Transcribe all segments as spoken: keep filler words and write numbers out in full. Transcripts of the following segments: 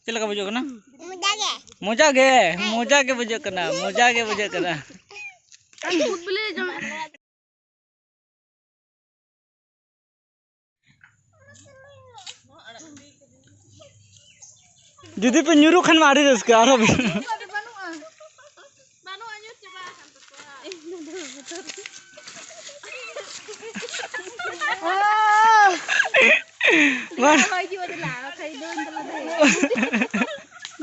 ᱪᱮᱫ ᱞᱮᱠᱟ ᱵᱩᱡᱷᱟᱹᱜ ᱠᱟᱱᱟ? ᱢᱚᱡᱟ ᱜᱮ᱾ ᱢᱚᱡᱟ ᱜᱮ? ᱢᱚᱡᱟ ᱜᱮ ᱵᱩᱡᱷᱟᱹᱜ ᱠᱟᱱᱟ, ᱢᱚᱡᱟ ᱜᱮ ᱵᱩᱡᱷᱟᱹᱜ ᱠᱟᱱᱟ᱾ ᱩᱫ ᱵᱤᱞᱤ ᱞᱮ ᱡᱚᱢᱮᱫ ᱛᱟᱦᱮᱸᱫ᱾ ᱡᱩᱫᱤ ᱯᱮ ᱧᱩᱨᱩᱜ ᱠᱷᱟᱱ ᱢᱟ ᱟᱹᱰᱤ ᱨᱟᱹᱥᱠᱟᱹ, ᱟᱨᱦᱚᱸ ᱵᱮ- ᱵᱟᱹᱱᱩᱜᱼᱟ᱾ ᱵᱟᱹᱱᱩᱜᱼᱟ, ᱧᱩᱨ ᱪᱟᱵᱟ ᱟᱠᱟᱱ ᱛᱟᱠᱚᱣᱟ᱾ ᱵᱟᱝ᱾ ᱦᱤᱡᱩᱜᱼᱟ, ᱫᱮᱞᱟ, ᱵᱟᱠᱷᱟᱡ ᱫᱚ ᱫᱮᱞᱟ, ᱫᱮᱞᱟ᱾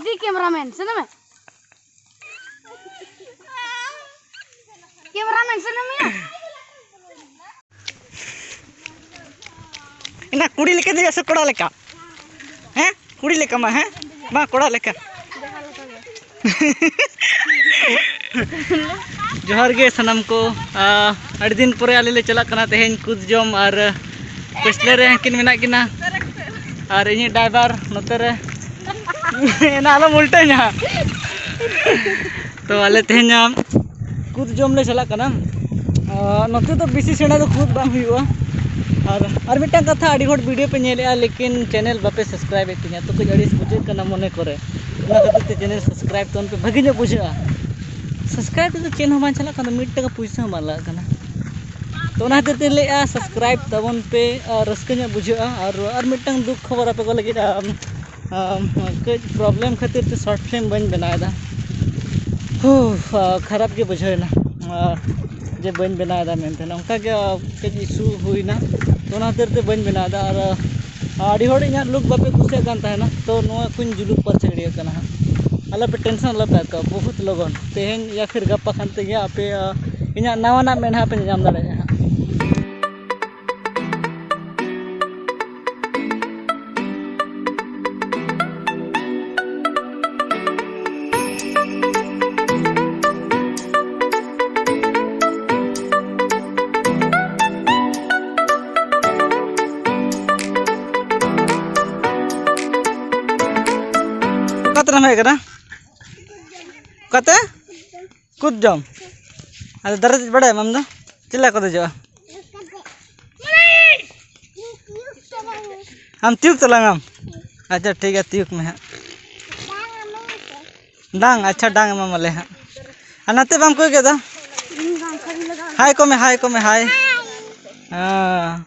ᱫᱤ cameraman, ᱥᱮᱱᱚᱜ ᱢᱮ᱾ Cameraman, ᱥᱮᱱᱚᱜ ᱢᱮ᱾ ᱮᱱᱟ ᱠᱩᱲᱤ ᱞᱮᱠᱟ ᱫᱮᱡᱚᱜ ᱥᱮ ᱠᱚᱲᱟ ᱞᱮᱠᱟ? ᱦᱮᱸ? ᱠᱩᱲᱤ ᱞᱮᱠᱟ ᱢᱟ, ᱦᱮᱸ? ᱵᱟᱝ, ᱠᱚᱲᱟ ᱞᱮᱠᱟ᱾ ᱡᱚᱦᱟᱨ ᱜᱮ ᱥᱟᱱᱟᱢ ᱠᱚ᱾ ᱟ, ᱟᱹᱰᱤ ᱫᱤᱱ ᱯᱚᱨᱮ ᱟᱞᱮ ᱞᱮ ᱪᱟᱞᱟᱜ ᱠᱟᱱᱟ ᱛᱮᱦᱮᱧ ᱠᱩᱫ ᱡᱚᱢ, ᱟᱨ ᱯᱟᱹᱪᱷᱞᱟᱹ ᱨᱮ ᱩᱱᱠᱤᱱ ᱢᱮᱱᱟᱜ ᱠᱤᱱᱟ, ᱟᱨ ᱤᱧᱤᱡ driver ᱱᱚᱛᱮ ᱨᱮ᱾ ᱮᱱᱟ ᱟᱞᱚᱢ ᱩᱞᱴᱟᱹᱧᱟ᱾ ᱛᱚ ᱟᱞᱮ ᱛᱮᱦᱮᱧ ᱠᱩᱫ ᱡᱚᱢ ᱞᱮ ᱪᱟᱞᱟᱜ ᱠᱟᱱᱟ᱾ ᱟᱨ ᱱᱚᱛᱮ ᱫᱚ ᱵᱮᱥᱤ ᱥᱮᱬᱟ ᱫᱚ ᱠᱩᱫ ᱵᱟᱝ ᱦᱩᱭᱩᱜᱼᱟ᱾ ᱟᱨ, ᱟᱨ ᱢᱤᱫᱴᱟᱝ ᱠᱟᱛᱷᱟ, ᱟᱹᱰᱤ ᱦᱚᱲ video ᱯᱮ ᱧᱮᱞᱮᱫᱼᱟ, ᱞᱮᱠᱤᱱ channel ᱵᱟᱯᱮ subscribe ᱮᱫ ᱛᱤᱧᱟ᱾ ᱛᱚ ᱠᱟᱹᱡ ᱟᱹᱲᱤᱥ ᱵᱩᱡᱷᱟᱹᱜ ᱠᱟᱱᱟ ᱢᱚᱱᱮ ᱠᱚᱨᱮ, ᱚᱱᱟ ᱠᱷᱟᱹᱛᱤᱨ ᱛᱮ channel subscribe ᱛᱟᱵᱚᱱ ᱯᱮ, ᱵᱷᱟᱹᱜᱤ ᱧᱚᱜ ᱵᱩᱡᱷᱟᱹᱜᱼᱟ᱾ Subscribe ᱛᱮᱫᱚ ᱪᱮᱫ ᱦᱚᱸ ᱵᱟᱝ ᱪᱟᱞᱟᱜ ᱠᱟᱱᱟ, ᱢᱤᱫ ᱴᱟᱠᱟ ᱯᱩᱭᱥᱟᱹ ᱦᱚᱸ ᱵᱟᱝ ᱞᱟᱜᱟᱜ ᱠᱟᱱᱟ᱾ ᱛᱚ ᱚᱱᱟ ᱠᱷᱟᱹᱛᱤᱨ ᱛᱮᱧ ᱞᱟᱹᱭᱮᱫᱼᱟ, subscribe ᱛᱟᱵᱚᱱ ᱯᱮ, ᱟᱨ ᱨᱟᱹᱥᱠᱟᱹ ᱧᱚᱜ ᱵᱩᱡᱷᱟᱹᱜᱼᱟ᱾ ᱟᱨ, ᱟᱨ ᱢᱤᱫᱴᱟᱝ ᱫᱩᱠ ᱠᱷᱚᱵᱚᱨ ᱟᱯᱮ ᱠᱚ ᱞᱟᱹᱜᱤᱫ, ᱟᱢ, ᱟᱢ, ᱠᱟᱹᱡ problem ᱠᱷᱟᱹᱛᱤᱨ ᱛᱮ short film ᱵᱟᱹᱧ ᱵᱮᱱᱟᱣ ᱮᱫᱟ᱾ ᱦᱩ, ᱟ, ᱠᱷᱟᱨᱟᱯ ᱜᱮ ᱵᱩᱡᱷᱟᱹᱣ ᱮᱱᱟ, ᱟ, ᱡᱮ ᱵᱟᱹᱧ ᱵᱮᱱᱟᱣ ᱮᱫᱟ ᱢᱮᱱᱛᱮ᱾ ᱚᱱᱠᱟ ᱜᱮ, ᱟ, ᱠᱟᱹᱡ issue ᱦᱩᱭᱱᱟ᱾ ᱛᱚ ᱚᱱᱟ ᱠᱷᱟᱹᱛᱤᱨ ᱛᱮ ᱵᱟᱹᱧ ᱵᱮᱱᱟᱣ ᱮᱫᱟ᱾ ᱟᱨ, ᱟ, ᱟᱹᱰᱤ ᱦᱚᱲ ᱤᱧᱟᱹᱜ look ᱵᱟᱯᱮ ᱠᱩᱥᱤᱭᱟᱜ ᱠᱟᱱ ᱛᱟᱦᱮᱱᱟ, ᱛᱚ ᱱᱚᱣᱟ ᱠᱚᱧ ᱡᱩᱞᱩᱯ ᱯᱟᱨᱪᱟ ᱜᱤᱰᱤ ᱠᱟᱜ ᱠᱟᱱᱟ ᱦᱟᱸᱜ᱾ ᱟᱞᱚᱯᱮ tension, ᱟᱞᱚᱯᱮ ᱦᱟᱛᱟᱣᱟ, ᱵᱚᱦᱩᱛ ᱞᱚᱜᱚᱱ, ᱛᱮᱦᱮᱧ ᱭᱟ ᱯᱷᱤᱨ ᱜᱟᱯᱟ ᱠᱷᱟᱱ ᱛᱮᱜᱮ ᱟᱯᱮ, ᱟ, ᱤᱧᱟᱹᱜ ᱱᱟᱣᱟᱱᱟᱜ ᱢᱮᱫᱦᱟ ᱯᱮ ᱧᱟᱢ ᱫᱟᱲᱮᱭᱟᱜᱼᱟ ᱦᱟᱸᱜ᱾ ᱚᱠᱟ ᱛᱮᱢ ᱦᱮᱡ ᱠᱟᱱᱟ? ᱚᱠᱟᱛᱮ? ᱠᱩᱫ ᱡᱚᱢ᱾ ᱟᱫᱚ ᱫᱟᱨᱮ ᱫᱮᱡ ᱵᱟᱲᱟᱭᱟᱢ ᱟᱢ ᱫᱚ? ᱪᱮᱫ ᱞᱮᱠᱟ ᱠᱚ ᱫᱮᱡᱚᱜᱼᱟ? ᱟᱢ ᱛᱤᱭᱩᱜ ᱛᱟᱞᱟᱝ ᱟᱢ? ᱟᱪᱪᱷᱟ, ᱴᱷᱤᱠ ᱜᱮᱭᱟ, ᱛᱤᱭᱩᱜ ᱢᱮ ᱦᱟᱸᱜ᱾ ᱰᱟᱝ, ᱟᱪᱪᱷᱟ, ᱰᱟᱝ ᱮᱢᱟᱢᱟᱞᱮ ᱦᱟᱸᱜ᱾ ᱟᱨ ᱱᱟᱛᱮ ᱵᱟᱢ ᱠᱚᱭ ᱠᱮᱫᱟ? ᱦᱟᱭ ᱠᱚᱢᱮ, ᱦᱟᱭ ᱠᱚᱢᱮ, ᱦᱟᱭ᱾ ᱦᱮᱸ᱾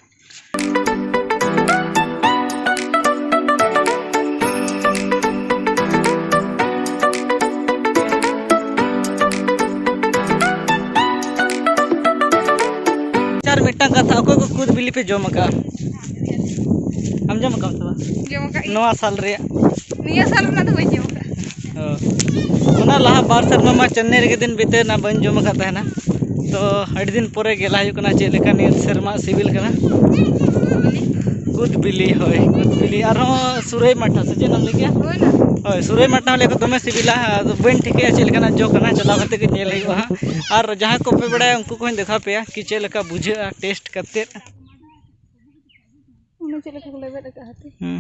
ᱟᱨ ᱢᱤᱫᱴᱟᱝ ᱠᱟᱛᱷᱟ, ᱚᱠᱚᱭ ᱠᱚ ᱠᱩᱫ ᱵᱤᱞᱤ ᱯᱮ ᱡᱚᱢ ᱟᱠᱟᱫᱼᱟ? ᱟᱢ ᱡᱚᱢ ᱟᱠᱟᱫ ᱥᱮ ᱵᱟᱝ? ᱡᱚᱢ ᱟᱠᱟᱫ ᱜᱤᱭᱟᱹᱧ᱾ ᱱᱚᱣᱟ ᱥᱟᱞ ᱨᱮᱭᱟᱜ? ᱱᱤᱭᱟᱹ ᱥᱟᱞ ᱨᱮᱱᱟᱜ ᱫᱚ ᱵᱟᱹᱧ ᱡᱚᱢ ᱟᱠᱟᱫ᱾ ᱚ᱾ ᱚᱱᱟ ᱞᱟᱦᱟ ᱵᱟᱨ ᱥᱮᱨᱢᱟ ᱢᱟ ᱪᱮᱱᱱᱟᱭ ᱨᱮᱜᱮ ᱫᱤᱱ ᱵᱤᱛᱟᱹᱣ ᱮᱱᱟ, ᱵᱟᱹᱧ ᱡᱚᱢ ᱟᱠᱟᱫ ᱛᱟᱦᱮᱱᱟ᱾ ᱛᱚ ᱟᱹᱰᱤ ᱫᱤᱱ ᱯᱚᱨᱮ ᱜᱮᱞᱟ ᱦᱩᱭᱩᱜ ᱠᱟᱱᱟ, ᱪᱮᱫ ᱞᱮᱠᱟ ᱱᱤᱭᱟᱹ ᱥᱮᱨᱢᱟ ᱥᱤᱵᱤᱞ ᱠᱟᱱᱟ᱾ ᱠᱩᱫ ᱵᱤᱞᱤ, ᱦᱳᱭ, ᱠᱩᱫ ᱵᱤᱞᱤ᱾ ᱟᱨᱦᱚᱸ ᱥᱩᱨᱟᱹᱭ ᱢᱟᱴᱷᱟ ᱥᱮ ᱪᱮᱫ ᱮᱢ ᱞᱟᱹᱭ ᱠᱮᱜᱼᱟ? ᱦᱳᱭ ᱱᱟ᱾ ᱦᱳᱭ, ᱥᱩᱨᱟᱹᱭ ᱢᱟᱴᱷᱟ ᱦᱚᱸ ᱞᱟᱹᱭ ᱠᱚ ᱫᱚᱢᱮ ᱥᱤᱵᱤᱞᱟ, ᱟᱫᱚ ᱵᱟᱹᱧ ᱴᱷᱤᱠᱟᱹᱭᱟ ᱪᱮᱫ ᱞᱮᱠᱟᱱᱟᱜ ᱡᱚ ᱠᱟᱱᱟ, ᱪᱟᱞᱟᱣ ᱠᱟᱛᱮ ᱜᱮ ᱧᱮᱞ ᱦᱩᱭᱩᱜᱼᱟ ᱦᱟᱸᱜ᱾ ᱟᱨ ᱡᱟᱦᱟᱸᱭ ᱠᱚ ᱯᱮ ᱵᱟᱲᱟᱭᱟ ᱩᱱᱠᱩ ᱠᱚᱦᱚᱸᱧ ᱫᱮᱠᱷᱟᱣ ᱯᱮᱭᱟ ᱠᱤ ᱪᱮᱫ ᱞᱮᱠᱟ ᱵᱩᱡᱷᱟᱹᱜᱼᱟ ᱴᱮᱥᱴ ᱠᱟᱛᱮᱫ᱾ ᱚᱱᱟ ᱪᱮᱫ ᱞᱮᱠᱟ ᱠᱚ ᱞᱮᱵᱮᱫ ᱟᱠᱟᱫ ᱦᱟᱹᱛᱤ? ᱦᱩᱸ᱾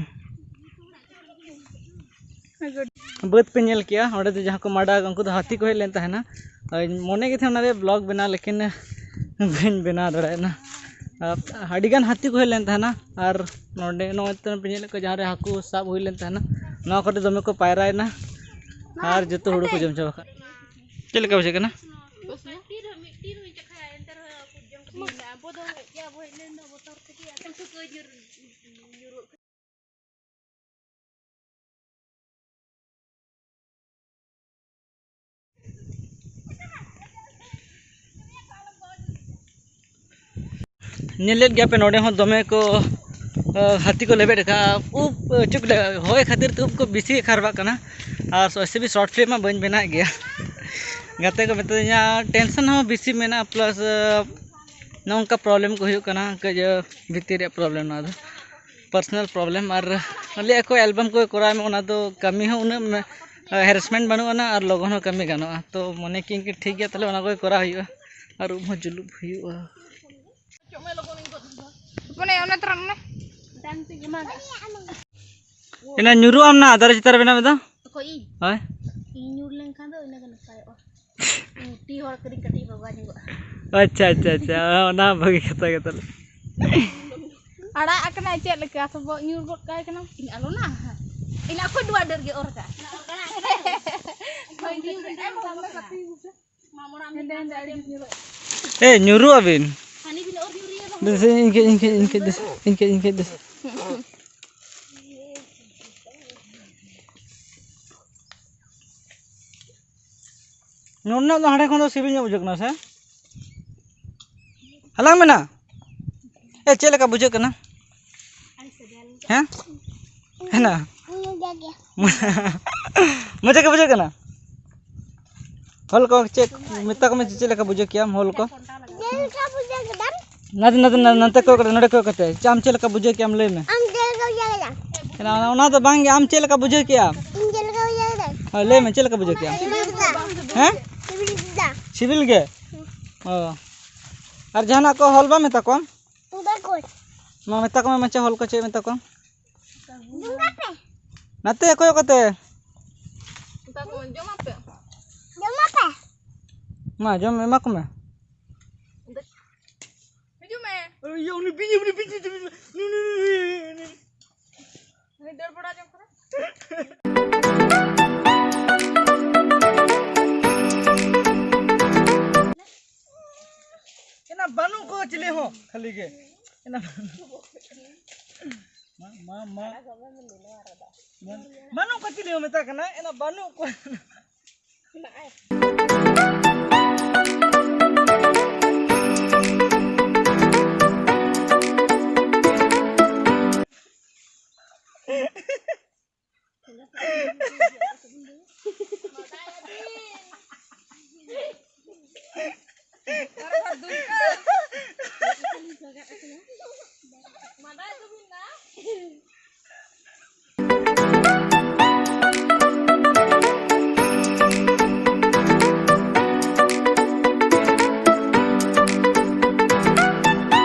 ᱵᱟᱹᱫᱽ ᱯᱮ ᱧᱮᱞ ᱠᱮᱜᱼᱟ, ᱚᱸᱰᱮ ᱫᱚ ᱡᱟᱦᱟᱸ ᱠᱚ ᱢᱟᱰᱟ ᱟᱠᱟᱫ, ᱩᱱᱠᱩ ᱫᱚ ᱦᱟᱹᱛᱤ ᱠᱚ ᱦᱮᱡ ᱞᱮᱱ ᱛᱟᱦᱮᱱᱟ᱾ ᱟᱨ ᱢᱚᱱᱮ ᱜᱮ ᱛᱟᱦᱮᱸ ᱚᱱᱟ ᱨᱮᱭᱟᱜ ᱵᱞᱚᱜ ᱵᱮᱱᱟᱣ, ᱞᱮᱠᱤᱱ ᱵᱟᱹᱧ ᱵᱮᱱᱟᱣ ᱫᱟᱲᱮᱭᱟᱜᱼᱟ᱾ ᱟᱨ ᱟᱹᱰᱤᱜᱟᱱ ᱦᱟᱹᱛᱤ ᱠᱚ ᱦᱮᱡ ᱞᱮᱱ ᱛᱟᱦᱮᱱᱟ᱾ ᱟᱨ ᱱᱚᱰᱮ ᱱᱚᱜᱼᱚᱭ ᱛᱚ ᱯᱮ ᱧᱮᱞᱮᱫ ᱠᱚᱣᱟ, ᱡᱟᱦᱟᱸ ᱨᱮ ᱦᱟᱹᱠᱩ ᱥᱟᱵ ᱦᱩᱭ ᱞᱮᱱ ᱛᱟᱦᱮᱱᱟ, ᱱᱚᱣᱟ ᱠᱚᱨᱮ ᱫᱚᱢᱮ ᱠᱚ ᱯᱟᱭᱨᱟᱭᱮᱱᱟ ᱟᱨ ᱡᱚᱛᱚ ᱦᱩᱲᱩ ᱠᱚ ᱡᱚᱢ ᱪᱟᱵᱟ ᱠᱟᱜᱼᱟ᱾ ᱪᱮᱫ ᱞᱮᱠᱟ ᱵᱩᱡᱷᱟᱹᱜ ᱠᱟᱱᱟ? ᱧᱮᱞᱮᱫ ᱜᱮᱭᱟ ᱯᱮ, ᱱᱚᱰᱮ ᱦᱚᱸ ᱫᱚᱢᱮ ᱠᱚ, ᱟ, ᱦᱟᱹᱛᱤ ᱠᱚ ᱞᱮᱵᱮᱫ ᱟᱠᱟᱫᱼᱟ᱾ ᱩᱵ, ᱟ, ᱪᱩᱯ ᱞᱮ-, ᱦᱚᱭ ᱠᱷᱟᱹᱛᱤᱨ ᱛᱮ ᱩᱵ ᱠᱚ ᱵᱮᱥᱤ ᱠᱷᱟᱨᱵᱟᱜ ᱠᱟᱱᱟ᱾ ᱟᱨ ᱥᱚ-, ᱮᱥᱮ ᱵᱤ ᱥᱚᱨᱴ ᱯᱷᱤᱞᱢ ᱢᱟ ᱵᱟᱹᱧ ᱵᱮᱱᱟᱣᱮᱫ ᱜᱮᱭᱟ᱾ ᱜᱟᱛᱮ ᱠᱚ ᱢᱮᱛᱟᱫᱤᱧᱟ, ᱴᱮᱱᱥᱚᱱ ᱦᱚᱸ ᱵᱮᱥᱤ ᱢᱮᱱᱟᱜᱼᱟ, ᱯᱞᱟᱥ, ᱟ, ᱱᱚᱝᱠᱟ ᱯᱨᱚᱵᱞᱮᱢ ᱠᱚ ᱦᱩᱭᱩᱜ ᱠᱟᱱᱟ, ᱠᱟᱹᱡ, ᱟ, ᱵᱷᱤᱛᱤᱨ ᱨᱮᱭᱟᱜ ᱯᱨᱚᱵᱞᱮᱢ ᱱᱚᱣᱟ ᱫᱚ᱾ Personal problem. ᱟᱨ ᱞᱟᱹᱭᱮᱫ ᱠᱚ ᱮᱞᱵᱟᱢ ᱠᱚ ᱠᱚᱨᱟᱣ ᱢᱮ, ᱚᱱᱟ ᱫᱚ ᱠᱟᱹᱢᱤ ᱦᱚᱸ ᱩᱱᱟᱹᱜ ᱢᱮ-, ᱦᱮᱨᱮᱥᱢᱮᱱᱴ ᱵᱟᱹᱱᱩᱜ ᱟᱱᱟ ᱟᱨ ᱞᱚᱜᱚᱱ ᱦᱚᱸ ᱠᱟᱹᱢᱤ ᱜᱟᱱᱚᱜᱼᱟ᱾ ᱛᱚ ᱢᱚᱱᱮ ᱠᱤᱧ ᱠᱤ ᱴᱷᱤᱠ ᱜᱮᱭᱟ, ᱛᱟᱦᱞᱮ ᱚᱱᱟ ᱠᱚᱜᱮ ᱠᱚᱨᱟᱣ ᱦᱩᱭᱩᱜᱼᱟ ᱟᱨ ᱩᱵ ᱦᱚᱸ ᱡᱩᱞᱩᱯ ᱦᱩᱭᱩᱜᱼᱟ᱾ ᱢᱟᱱᱮ ᱚᱱᱟ ᱛᱚᱨᱟ ᱢᱟᱱᱮ ᱮᱱᱟ ᱧᱩᱨᱩᱜ ᱟᱢ ᱱᱟ ᱫᱟᱨᱮ ᱪᱮᱛᱟᱱ ᱨᱮ ᱵᱮᱱᱟᱣ ᱢᱮ ᱫᱚ᱾ ᱚᱠᱚᱭ ᱤᱧ? ᱦᱳᱭ᱾ ᱤᱧ ᱧᱩᱨ ᱞᱮᱱᱠᱷᱟᱱ ᱫᱚ ᱤᱱᱟᱹ ᱜᱮ ᱱᱟᱯᱟᱭᱚᱜᱼᱟ᱾ ᱢᱩᱴᱤ ᱦᱚᱲ ᱠᱟᱹᱱᱟᱹᱧ, ᱠᱟᱹᱴᱤᱡ ᱨᱚᱜᱟ ᱧᱚᱜᱚᱜᱼᱟ᱾ ᱟᱪᱪᱷᱟ, ᱟᱪᱪᱷᱟ, ᱟᱪᱪᱷᱟ, ᱚᱱᱟ ᱵᱷᱟᱹᱜᱤ ᱠᱟᱛᱷᱟ ᱜᱮ ᱛᱟᱦᱞᱮ᱾ ᱟᱲᱟᱜ ᱟᱠᱟᱱᱟᱭ ᱪᱮᱫ ᱞᱮᱠᱟ, ᱥᱚᱵᱚᱜ ᱧᱩᱨ ᱜᱚᱫ ᱠᱟᱭ ᱠᱟᱱᱟ᱾ ᱤᱧ ᱟᱞᱚ ᱱᱟ, ᱤᱧ ᱟᱠᱚ ᱫᱩᱣᱟᱨ ᱰᱟᱹᱨ ᱜᱮ ᱚᱨ ᱠᱟᱜᱼᱟ᱾ ᱮ, ᱧᱩᱨᱩᱜ ᱟᱹᱵᱤᱱ᱾ ᱫᱮᱥᱮ, ᱤᱧ ᱠᱟᱹᱡ, ᱤᱧ ᱠᱟᱹᱡ, ᱤᱧ ᱠᱟᱹᱡ, ᱫᱮᱥᱮ, ᱤᱧ ᱠᱟᱹᱡ, ᱤᱧ ᱠᱟᱹᱡ, ᱫᱮᱥᱮ᱾ ᱱᱚᱰᱮᱱᱟᱜ ᱫᱚ ᱦᱟᱸᱰᱮ ᱠᱷᱚᱱ ᱫᱚ ᱥᱤᱵᱤᱞ ᱧᱚᱜ ᱵᱩᱡᱷᱟᱹᱜ ᱠᱟᱱᱟ ᱥᱮ? ᱦᱟᱞᱟᱝ ᱢᱮᱱᱟ᱾ ᱮ, ᱪᱮᱫ ᱞᱮᱠᱟ ᱵᱩᱡᱷᱟᱹᱜ ᱠᱟᱱᱟ? ᱦᱮᱸ? ᱦᱮᱱᱟ? ᱢᱚᱡᱟ ᱜᱮ ᱵᱩᱡᱷᱟᱹᱜ ᱠᱟᱱᱟ? ᱦᱚᱞ ᱠᱚ ᱪᱮᱫ ᱢᱮᱛᱟ ᱠᱚᱢᱮ, ᱪᱮᱫ ᱞᱮᱠᱟ ᱵᱩᱡᱷᱟᱹᱣ ᱠᱮᱜᱼᱟᱢ ᱦᱚᱞ ᱠᱚ? ᱪᱮᱫ ᱞᱮᱠᱟ ᱵᱩᱡᱷᱟᱹᱣ ᱠᱮᱫᱟᱢ? ᱱᱟᱛᱮ, ᱱᱟᱛᱮ, ᱱᱟᱛᱮ ᱠᱚᱭᱚᱜ ᱠᱟᱛᱮ, ᱱᱚᱰᱮ ᱠᱚᱭᱚᱜ ᱠᱟᱛᱮ᱾ ᱪᱮ ᱟᱢ ᱪᱮᱫ ᱞᱮᱠᱟ ᱵᱩᱡᱷᱟᱹᱣ ᱠᱮᱜᱼᱟᱢ ᱞᱟᱹᱭ ᱢᱮ? ᱟᱢ ᱪᱮᱫ ᱞᱮᱠᱟ ᱵᱩᱡᱷᱟᱹᱣ ᱠᱮᱫᱟᱢ? ᱚᱱᱟ, ᱚᱱᱟ ᱫᱚ ᱵᱟᱝ ᱜᱮ, ᱟᱢ ᱪᱮᱫ ᱞᱮᱠᱟ ᱵᱩᱡᱷᱟᱹᱣ ᱠᱮᱜᱼᱟᱢ? ᱤᱧ ᱪᱮᱫ ᱞᱮᱠᱟ ᱵᱩᱡᱷᱟᱹᱣ ᱠᱮᱫᱟᱢ? ᱦᱳᱭ, ᱞᱟᱹᱭ ᱢᱮ, ᱪᱮᱫ ᱞᱮᱠᱟ ᱵᱩᱡᱷᱟᱹᱣ ᱠᱮᱜᱼᱟᱢ? ᱥᱤᱵᱤᱞ ᱠᱮᱫᱟ᱾ ᱦᱮᱸ? ᱥᱤᱵᱤᱞ ᱠᱮᱫᱟ᱾ ᱥᱤᱵᱤᱞ ᱜᱮ? ᱚ᱾ ᱟᱨ ᱡᱟᱦᱟᱱᱟᱜ ᱠᱚ ᱦᱚᱞ ᱵᱟᱢ ᱢᱮᱛᱟ ᱠᱚᱣᱟ? ᱵᱟᱠᱚ᱾ ᱢᱟ ᱢᱮᱛᱟ ᱠᱚᱢᱮ, ᱢᱟᱪᱮ ᱦᱚᱞ ᱠᱚ ᱪᱮᱫ ᱢᱮᱛᱟ ᱠᱚᱣᱟ? ᱡᱚᱢ ᱠᱟᱯᱮ᱾ ᱱᱟᱛᱮ ᱠᱚᱭᱚᱜ ᱠᱟᱛᱮ᱾ ᱢᱮᱛᱟ ᱠᱚᱢᱮ, ᱡᱚᱢ ᱟᱯᱮ᱾ ᱡᱚᱢ ᱟᱯᱮ᱾ ᱢᱟ, ᱡᱚᱢ ᱮᱢᱟ ᱠᱚᱢᱮ᱾ ᱦᱤᱡᱩᱜ ᱢᱮ᱾ ᱤᱭᱟᱹ, ᱩᱱᱤ ᱵᱤᱧ, ᱩᱱᱤ ᱵᱤᱧ, ᱩᱱᱤ, ᱩᱱᱤ, ᱩᱱᱤ, ᱩᱱᱤ᱾ ᱩᱱᱤ ᱫᱟᱹᱲ ᱵᱟᱲᱟ ᱡᱚᱝ ᱠᱟᱱᱟ᱾ ᱮᱱᱟ ᱵᱟᱹᱱᱩᱜ ᱠᱚ ᱪᱤᱞᱤ ᱦᱚᱸ, ᱠᱷᱟᱹᱞᱤ ᱜᱮ᱾ ᱮᱱᱟ ᱵᱟᱹᱱᱩᱜ᱾ ᱢᱟ, ᱢᱟ, ᱢᱟ᱾ ᱵᱟᱹᱱᱩᱜ ᱠᱚ ᱪᱤᱞᱤ ᱦᱚᱸ ᱢᱮᱛᱟ ᱠᱟᱱᱟ, ᱮᱱᱟ ᱵᱟᱹᱱᱩᱜ ᱠᱚ᱾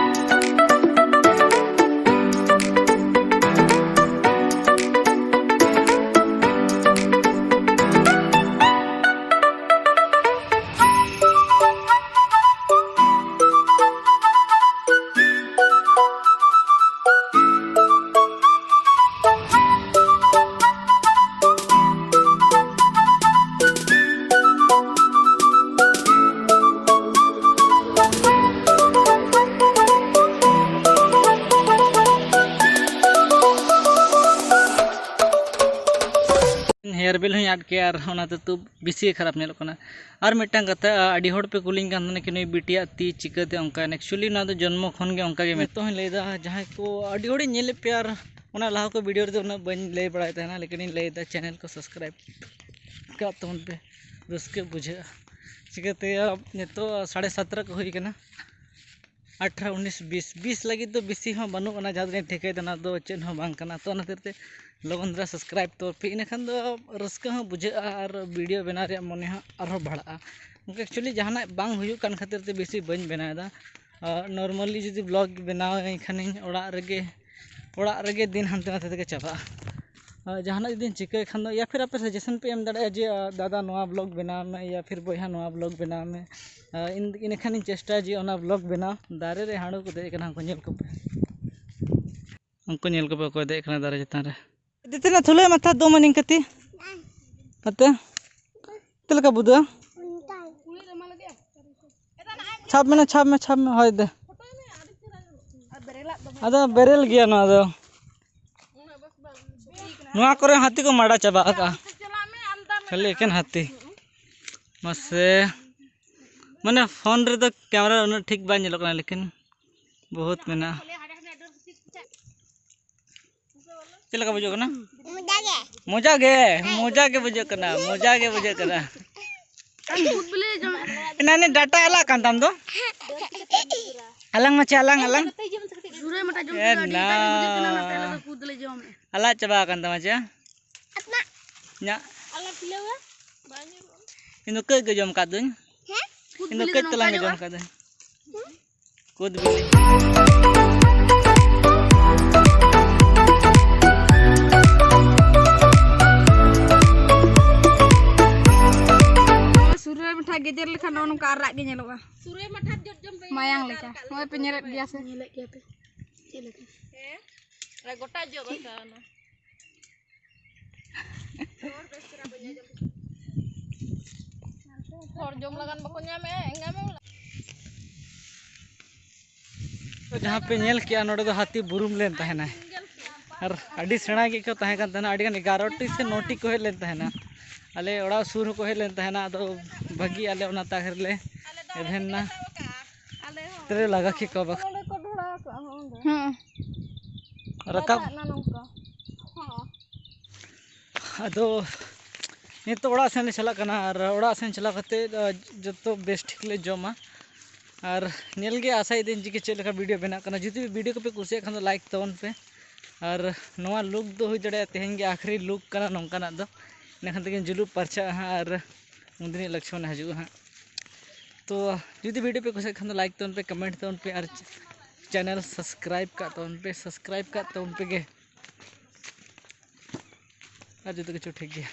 ᱦᱮᱭᱟᱨ ᱵᱮᱞ ᱦᱚᱸᱧ ᱟᱫ ᱠᱮᱭᱟ ᱟᱨ ᱚᱱᱟ ᱛᱮ ᱛᱩᱵ ᱵᱮᱥᱤ ᱜᱮ ᱠᱷᱟᱨᱟᱯ ᱧᱮᱞᱚᱜ ᱠᱟᱱᱟ᱾ ᱟᱨ ᱢᱤᱫᱴᱟᱝ ᱠᱟᱛᱷᱟ, ᱟᱹᱰᱤ ᱦᱚᱲ ᱯᱮ ᱠᱩᱞᱤᱧ ᱠᱟᱱ ᱛᱟᱦᱮᱱᱟ ᱠᱤ ᱱᱩᱭ ᱵᱤᱴᱤᱭᱟᱜ ᱛᱤ ᱪᱤᱠᱟᱹᱛᱮ ᱚᱱᱠᱟᱭᱮᱱᱟ? Actually ᱱᱚᱣᱟ ᱫᱚ ᱡᱚᱱᱢᱚ ᱠᱷᱚᱱ ᱜᱮ ᱚᱱᱠᱟ ᱜᱮ ᱢᱮᱱᱟᱜ᱾ ᱱᱤᱛᱚᱜ ᱦᱚᱸᱧ ᱞᱟᱹᱭᱫᱟ, ᱡᱟᱦᱟᱸᱭ ᱠᱚ ᱟᱹᱰᱤ ᱦᱚᱲᱤᱧ ᱧᱮᱞᱮᱫ ᱯᱮᱭᱟ ᱟᱨ ᱚᱱᱟ ᱞᱟᱦᱟ ᱠᱚ ᱵᱷᱤᱰᱤᱭᱳ ᱨᱮᱫᱚ ᱩᱱᱟᱹᱜ ᱵᱟᱹᱧ ᱞᱟᱹᱭ ᱵᱟᱲᱟᱭ ᱛᱟᱦᱮᱱᱟ, ᱞᱮᱠᱤᱱ ᱤᱧ ᱞᱟᱹᱭᱫᱟ ᱪᱮᱱᱮᱞ ᱠᱚ ᱥᱟᱵᱥᱠᱨᱟᱭᱤᱵ ᱠᱟᱜ ᱛᱟᱵᱚᱱ ᱯᱮ, ᱨᱟᱹᱥᱠᱟᱹ ᱵᱩᱡᱷᱟᱹᱜᱼᱟ᱾ ᱪᱤᱠᱟᱹᱛᱮ ᱱᱤᱛᱚᱜ ᱥᱟᱲᱮ ᱥᱟᱛᱨᱟ ᱠᱚ ᱦᱩᱭ ᱠᱟᱱᱟ, ᱟᱴᱷᱨᱚ, ᱩᱱᱤᱥ, ᱵᱤᱥ, ᱵᱤᱥ ᱞᱟᱹᱜᱤᱫ ᱫᱚ ᱵᱮᱥᱤ ᱦᱚᱸ ᱵᱟᱹᱱᱩᱜ ᱟᱱᱟ, ᱡᱟᱦᱟᱸ ᱛᱤᱱᱟᱹᱜ ᱴᱷᱤᱠᱟᱹᱭ ᱫᱟ ᱚᱱᱟ ᱫᱚ ᱪᱮᱫ ᱦᱚᱸ ᱵᱟᱝ ᱠᱟᱱᱟ᱾ ᱛᱚ ᱚᱱᱟ ᱠᱷᱟᱹᱛᱤᱨ ᱛᱮ ᱞᱚᱜᱚᱱ ᱫᱷᱟᱨᱟ ᱥᱟᱵᱥᱠᱨᱟᱭᱤᱵ ᱛᱚᱨ ᱯᱮ, ᱤᱱᱟᱹᱠᱷᱟᱱ ᱫᱚ ᱨᱟᱹᱥᱠᱟᱹ ᱦᱚᱸ ᱵᱩᱡᱷᱟᱹᱜᱼᱟ ᱟᱨ ᱵᱷᱤᱰᱤᱭᱳ ᱵᱮᱱᱟᱣ ᱨᱮᱭᱟᱜ ᱢᱚᱱᱮ ᱦᱚᱸ ᱟᱨᱦᱚᱸ ᱵᱟᱲᱦᱟᱜᱼᱟ᱾ ᱚᱱᱠᱟ actually ᱡᱟᱦᱟᱱᱟᱜ ᱵᱟᱝ ᱦᱩᱭᱩᱜ ᱠᱟᱱ ᱠᱷᱟᱹᱛᱤᱨ ᱛᱮ ᱵᱮᱥᱤ ᱵᱟᱹᱧ ᱵᱮᱱᱟᱣ ᱮᱫᱟ᱾ ᱱᱚᱨᱢᱟᱞᱤ ᱡᱩᱫᱤ ᱵᱞᱚᱜ ᱵᱮᱱᱟᱣ ᱟᱹᱧ ᱠᱷᱟᱱᱤᱧ ᱚᱲᱟᱜ ᱨᱮᱜᱮ, ᱚᱲᱟᱜ ᱨᱮᱜᱮ ᱫᱤᱱ ᱦᱟᱱᱛᱮ ᱱᱟᱛᱮ ᱛᱮᱜᱮ ᱪᱟᱵᱟᱜᱼᱟ᱾ ᱟᱨ ᱡᱟᱦᱟᱱᱟᱜ ᱡᱩᱫᱤᱧ ᱪᱤᱠᱟᱹᱭ ᱠᱷᱟᱱ ᱫᱚ, ᱭᱟ ᱯᱷᱤᱨ ᱟᱯᱮ ᱥᱟᱡᱮᱥᱚᱱ ᱯᱮ ᱮᱢ ᱫᱟᱲᱮᱭᱟᱜᱼᱟ ᱡᱮ, ᱟᱨ ᱫᱟᱫᱟ ᱱᱚᱣᱟ ᱵᱞᱚᱜ ᱵᱮᱱᱟᱣ ᱢᱮ, ᱭᱟ ᱯᱷᱤᱨ ᱵᱚᱭᱦᱟ ᱱᱚᱣᱟ ᱵᱞᱚᱜ ᱵᱮᱱᱟᱣ ᱢᱮ᱾ ᱟᱨ ᱤᱱ-, ᱤᱱᱟᱹᱠᱷᱟᱱᱤᱧ ᱪᱮᱥᱴᱟᱭᱟ ᱡᱮ ᱚᱱᱟ ᱵᱞᱚᱜ ᱵᱮᱱᱟᱣ᱾ ᱫᱟᱨᱮ ᱨᱮ ᱦᱟᱹᱬᱩ ᱠᱚ ᱫᱮᱡ ᱟᱠᱟᱱᱟ, ᱩᱱᱠᱩ ᱧᱮᱞ ᱠᱚᱯᱮ, ᱩᱱᱠᱩ ᱧᱮᱞ ᱠᱚᱯᱮ ᱚᱠᱚᱭ ᱫᱮᱡ ᱟᱠᱟᱱᱟ ᱫᱟᱨᱮ ᱪᱮᱛᱟᱱ ᱨᱮ᱾ ᱫᱮᱛᱮᱱᱟ ᱛᱷᱩᱞᱟᱹᱭ ᱢᱟᱛᱷᱟ ᱫᱚ ᱢᱟᱱᱤᱝ ᱠᱟᱛᱤ᱾ ᱟᱛᱮ ᱪᱮᱫ ᱞᱮᱠᱟ ᱵᱩᱫᱟᱹᱜᱼᱟ? ᱪᱷᱟᱯ ᱢᱮ, ᱪᱷᱟᱯ ᱢᱮ, ᱪᱷᱟᱯ ᱢᱮ, ᱦᱳᱭ ᱫᱮ᱾ ᱟᱫᱚ ᱵᱮᱨᱮᱞ ᱜᱮᱭᱟ ᱱᱚᱣᱟ ᱫᱚ᱾ ᱱᱚᱣᱟ ᱠᱚᱨᱮ ᱦᱟᱹᱛᱤ ᱠᱚ ᱢᱟᱰᱟ ᱪᱟᱵᱟ ᱟᱠᱟᱜᱼᱟ, ᱠᱷᱟᱹᱞᱤ ᱮᱠᱮᱱ ᱦᱟᱹᱛᱤ᱾ ᱢᱟᱥᱮ, ᱢᱟᱱᱮ ᱯᱷᱳᱱ ᱨᱮᱫᱚ ᱠᱮᱢᱮᱨᱟ ᱩᱱᱟᱹᱜ ᱴᱷᱤᱠ ᱵᱟᱭ ᱧᱮᱞᱚᱜ ᱠᱟᱱᱟ, ᱞᱮᱠᱤᱱ ᱵᱚᱦᱩᱛ ᱢᱮᱱᱟᱜᱼᱟ᱾ ᱪᱮᱫ ᱞᱮᱠᱟ ᱵᱩᱡᱷᱟᱹᱜ ᱠᱟᱱᱟ? ᱢᱚᱡᱟ ᱜᱮ᱾ ᱢᱚᱡᱟ ᱜᱮ, ᱢᱚᱡᱟ ᱜᱮ ᱵᱩᱡᱷᱟᱹᱜ ᱠᱟᱱᱟ, ᱢᱚᱡᱟ ᱜᱮ ᱵᱩᱡᱷᱟᱹᱜ ᱠᱟᱱᱟ᱾ ᱠᱩᱫ ᱵᱤᱞᱤ ᱡᱚᱢ᱾ ᱮᱱᱟ ᱱᱤ ᱰᱟᱴᱟ ᱟᱞᱟᱜ ᱠᱟᱱ ᱛᱟᱢ ᱫᱚ? ᱟᱞᱟᱝ ᱢᱟᱪᱷᱟ, ᱟᱞᱟᱝ, ᱟᱞᱟᱝ᱾ ᱥᱩᱨᱟᱹᱭ ᱢᱟᱴᱷᱟ ᱡᱚᱢ ᱮ ᱠᱮᱫᱟ, ᱟᱹᱰᱤ ᱱᱟ᱾ ᱮᱴᱟᱜ ᱜᱮ ᱵᱩᱡᱷᱟᱹᱜ ᱠᱟᱱᱟ, ᱚᱱᱟᱛᱮ ᱟᱞᱮ ᱫᱚ ᱠᱩᱫ ᱞᱮ ᱡᱚᱢᱮᱫᱼᱟ᱾ ᱟᱞᱟᱜ ᱪᱟᱵᱟ ᱟᱠᱟᱱ ᱛᱟᱢᱟ ᱪᱮ? ᱧᱟ᱾ ᱟᱞᱟᱜ ᱯᱷᱤᱞᱟᱹᱣᱟ? ᱵᱟᱝ ᱧᱮᱞᱚᱜᱼᱟ᱾ ᱤᱧ ᱫᱚ ᱠᱟᱹᱡ ᱜᱮ ᱡᱚᱢ ᱠᱟᱫ ᱫᱩᱧ᱾ ᱦᱮᱸ? ᱠᱩᱫ ᱤᱧ ᱫᱚ ᱵᱤᱞᱤ ᱠᱟᱹᱡ ᱫᱚ ᱛᱟᱞᱟᱝ ᱜᱮ ᱱᱚᱝᱠᱟ ᱡᱚᱢ ᱡᱚᱜᱼᱟ? ᱠᱟᱫᱟᱹᱧ᱾ ᱦᱩᱸ? ᱠᱩᱫ ᱵᱤᱞᱤ᱾ ᱥᱩᱨᱟᱹᱭ ᱢᱟᱴᱷᱟ ᱜᱮᱡᱮᱨ ᱞᱮᱠᱷᱟᱱ ᱱᱚᱜᱼᱚ ᱱᱚᱝᱠᱟ ᱟᱨᱟᱜ ᱜᱮ ᱧᱮᱞᱚᱜᱼᱟ᱾ ᱥᱩᱨᱟᱹᱭ ᱢᱟᱴᱷᱟ ᱡᱚᱡᱚᱢ ᱯᱮ ᱢᱟᱭᱟᱝ ᱧᱮᱞ ᱞᱮᱠᱟ᱾ ᱠᱟᱜ ᱱᱚᱜᱼᱚᱭ ᱯᱮ ᱧᱮᱞᱮᱫ ᱜᱮᱭᱟ ᱥᱮ? ᱧᱮᱞᱮᱫ ᱜᱮᱭᱟ ᱯᱮ᱾ ᱪᱮᱫ ᱞᱮᱠᱟ? ᱦᱮᱸ? ᱟᱨ ᱜᱚᱴᱟ ᱡᱚ ᱵᱟᱥᱟ ᱚᱱᱟ᱾ ᱦᱚᱲ ᱡᱚᱢ ᱞᱟᱜᱟᱱ ᱵᱟᱠᱚ ᱧᱟᱢᱮᱜᱼᱟ, ᱮᱸᱜᱟ ᱢᱮ᱾ ᱡᱟᱦᱟᱸ ᱯᱮ ᱧᱮᱞ ᱠᱮᱜᱼᱟ, ᱱᱚᱰᱮ ᱫᱚ ᱦᱟᱹᱛᱤ ᱵᱩᱨᱩᱢ ᱞᱮᱱ ᱛᱟᱦᱮᱱᱟᱭ᱾ ᱟᱨ ᱟᱹᱰᱤ ᱥᱮᱬᱟ ᱜᱮᱠᱚ ᱛᱟᱦᱮᱸ ᱠᱟᱱ ᱛᱟᱦᱮᱱᱟ, ᱟᱹᱰᱤ ᱜᱟᱱ ᱮᱜᱟᱨᱚ ᱴᱤ ᱥᱮ ᱱᱚ ᱴᱤ ᱠᱚ ᱦᱮᱡ ᱞᱮᱱ ᱛᱟᱦᱮᱱᱟ᱾ ᱟᱞᱮ ᱚᱲᱟᱜ ᱥᱩᱨ ᱦᱚᱸᱠᱚ ᱦᱮᱡ ᱞᱮᱱ ᱛᱟᱦᱮᱱᱟ, ᱟᱫᱚ ᱵᱷᱟᱹᱜᱤ ᱟᱞᱮ ᱚᱱᱟ ᱛᱟᱠ ᱨᱮᱞᱮ ᱮᱵᱷᱮᱱ ᱮᱱᱟ᱾ ᱛᱮᱨᱮ ᱞᱟᱜᱟ ᱠᱮᱫ ᱠᱚᱣᱟ ᱵᱟᱠᱷᱟᱱ᱾ ᱦᱩᱸ᱾ ᱨᱟᱠᱟᱵ᱾ ᱟᱫᱚ ᱱᱤᱛᱚᱜ ᱚᱲᱟᱜ ᱥᱮᱱ ᱞᱮ ᱪᱟᱞᱟᱜ ᱠᱟᱱᱟ, ᱟᱨ ᱚᱲᱟᱜ ᱥᱮᱱ ᱪᱟᱞᱟᱣ ᱠᱟᱛᱮ, ᱟ, ᱡᱚᱛᱚ ᱵᱮᱥ ᱴᱷᱤᱠ ᱞᱮ ᱡᱚᱢᱟ᱾ ᱟᱨ ᱧᱮᱞ ᱜᱮ ᱟᱥᱟᱭᱮᱫᱟᱹᱧ ᱡᱮ ᱪᱮᱫ ᱞᱮᱠᱟ ᱵᱷᱤᱰᱤᱭᱳ ᱵᱮᱱᱟᱜ ᱠᱟᱱᱟ᱾ ᱡᱩᱫᱤ ᱵᱷᱤᱰᱤᱭᱳ ᱠᱚᱯᱮ ᱠᱩᱥᱤᱭᱟᱜ ᱠᱷᱟᱱ ᱫᱚ ᱞᱟᱭᱤᱠ ᱛᱟᱵᱚᱱ ᱯᱮ, ᱟᱨ ᱱᱚᱣᱟ ᱞᱩᱠ ᱫᱚ ᱦᱩᱭ ᱫᱟᱲᱮᱭᱟᱜᱼᱟ ᱛᱮᱦᱮᱧ ᱜᱮ ᱟᱠᱷᱨᱤ ᱞᱩᱠ ᱠᱟᱱᱟ ᱱᱚᱝᱠᱟᱱᱟᱜ ᱫᱚ, ᱤᱱᱟᱹ ᱠᱷᱟᱱ ᱛᱮᱜᱮ ᱡᱩᱞᱩᱯ ᱯᱟᱨᱪᱟᱜᱼᱟ ᱦᱟᱸᱜ, ᱟᱨ ᱩᱱᱫᱤᱱᱤᱡ ᱞᱚᱠᱥᱢᱚᱱᱮ ᱦᱤᱡᱩᱜᱼᱟ ᱦᱟᱸᱜ᱾ ᱛᱚ ᱡᱩᱫᱤ ᱵᱷᱤᱰᱤᱭᱳ ᱯᱮ ᱠᱩᱥᱤᱭᱟᱜ ᱠᱷᱟᱱ ᱫᱚ ᱞᱟᱭᱤᱠ ᱛᱟᱵᱚᱱ ᱯᱮ, ᱠᱚᱢᱮᱱᱴ ᱛᱟᱵᱚᱱ ᱯᱮ, ᱟᱨ ᱪᱮᱱᱮᱞ ᱥᱟᱵᱥᱠᱨᱟᱭᱤᱵᱽ ᱠᱟᱜ ᱛᱟᱵᱚᱱ ᱯᱮ, ᱥᱟᱵᱥᱠᱨᱟᱭᱤᱵᱽ ᱠᱟᱜ ᱛᱟᱵᱚᱱ ᱯᱮ ᱜᱮ᱾ ᱟᱨ ᱡᱚᱛᱚ ᱠᱤᱪᱷᱩ ᱴᱷᱤᱠ ᱜᱮᱭᱟ᱾